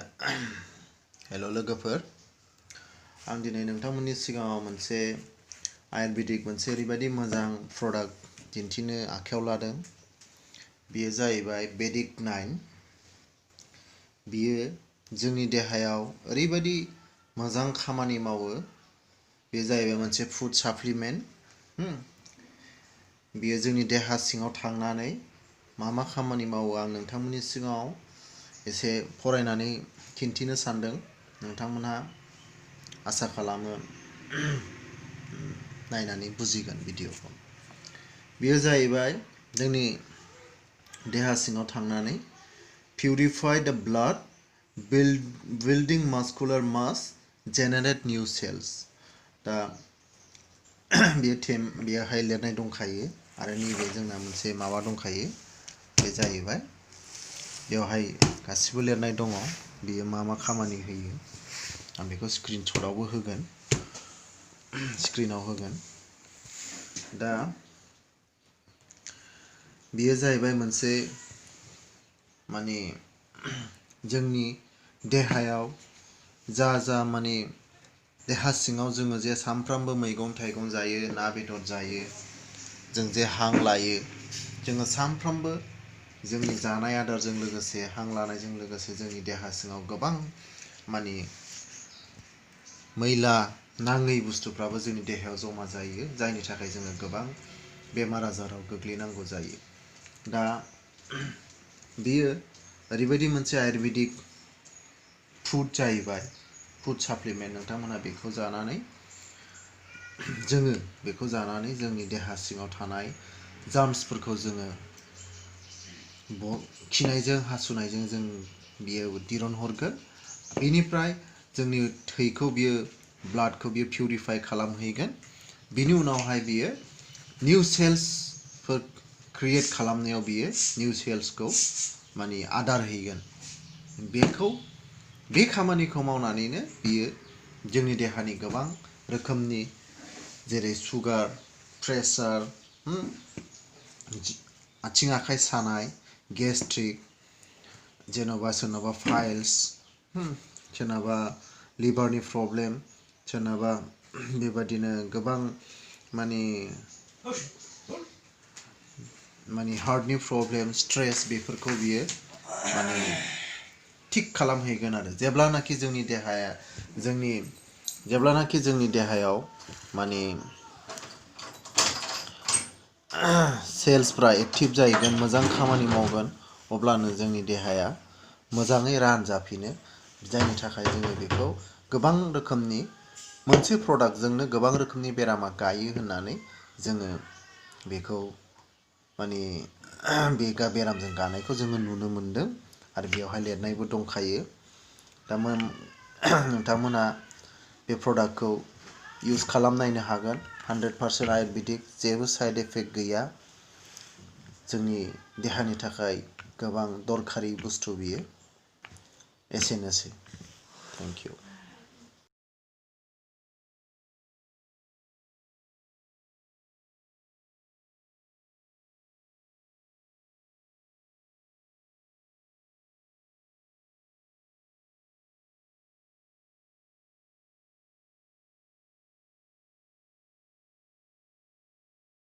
Hello लोगोफोर आं दिनै नोंथांमोननि सिगाङाव मोनसे आयुर्वेदिक मोनसे ओरैबायदि मोजां प्रडाक्ट दिन्थिनो आखायाव लादों। बेयो जाहैबाय वेदिक 9। बियो जोंनि देहायाव ओरैबायदि मोजां खामानि मावो। बे जाहैबाय मोनसे फुड साप्लिमेन्ट। बियो जोंनि देहा सिङाव थांनानै मा खामानि मावो आं नोंथांमोननि सिगाङाव एसे फरायनानै खिन्थिनो सानदों। नोंथांमोनहा आसा खालामो नायनानै बुजिगोन भिडिअखौ। बेयो जाहैबाय जोंनि देहा सिङाव थांनानै Purify the blood, building muscular mass, generate new cells. दा बेयोहाय लिरनाय दंखायो आरो नैबे जोंना मोनसे माबा दंखायो। बे जाहैबाय बेवहाय गासिबो लिरनाय दङ। बियो मा खामानि होयो आं बेखौ स्क्रिनशटआवबो होगोन, स्क्रिनाव होगोन। दा बेयो जाहैबाय मोनसे माने जोंनि देहायाव जा माने देहा सिङाव जोङो जे सानफ्रामबो मैगं थाइगं जायो, ना बेदर जायो, जों जे हां लायो, जोङो सानफ्रामबो जोंनि जानाय आदारजों लोगोसे हां लानायजों लोगोसे जोंनि देहा सिङाव गोबां माने मैला नाङै बुस्थुफ्राबो जोंनि देहायाव जमा जायो, जायनि थाखाय जोङो गोबां बेमार आजाराव गोग्लैनांगौ जायो। दा बेयो ओरैबायदि मोनसे आयुर्वेदिक फुड जाहैबाय, फुड साप्लिमेन्ट। नोंथांमोना बेखौ जानानै जोंनि देहा सिङाव थानाय जार्मसफोरखौ जोङो खिनायजों हासुनायजों जों बियो दिरुनहरगोन। बेनिफ्राय जोंनि थैखौ बियो ब्लाडखौ बियो पिउरिफाइ खालामहैगोन। बिनि उनावहाय बियो निउ सेल्सफोर क्रिएट खालामनायाव बियो निउ सेल्सखौ माने आदार हैगोन। बे खामानिखौ मावनानैनो बियो जोंनि देहानि गोबां रोखोमनि जेरै सुगार, प्रेसार, आथिं आखाइ सानाय, गेस्ट्रिक, जेन'बा सोरनाबा फाइल्स, सोरनाबा लिभारनि प्रब्लेम, सोरनाबा बेबादिनो गोबां माने हार्टनि प्रब्लेम, स्ट्रेस, बेफोरखौ बियो माने थिक खालामहैगोन आरो जेब्लानाखि जोंनि देहायाव माने सेल्सफ्रा एक्टिभ जाहैगोन, मोजां खामानि मावगोन, अब्लानो जोंनि देहाया मोजाङै रानजाफिनो। जायनि थाखाय जोङो बेखौ गोबां रोखोमनि मोनसे प्रडाक्टजोंनो गोबां रोखोमनि बेरामा गायो होननानै जोङो बेखौ माने बे बेरामजों गानायखौ जोङो नुनो मोनदों आरो बेवहाय लिरनायबो दंखायो। दा नोंथांमोना बे प्रडाक्टखौ इउज खालामनायनो हागोन। 100% आयुर्वेदिक, जेबो साइड इफेक्ट गैया। जोंनि देहानि थाखाय गोबां दरखारि बुस्थु बियो। एसेनोसै। Thank you.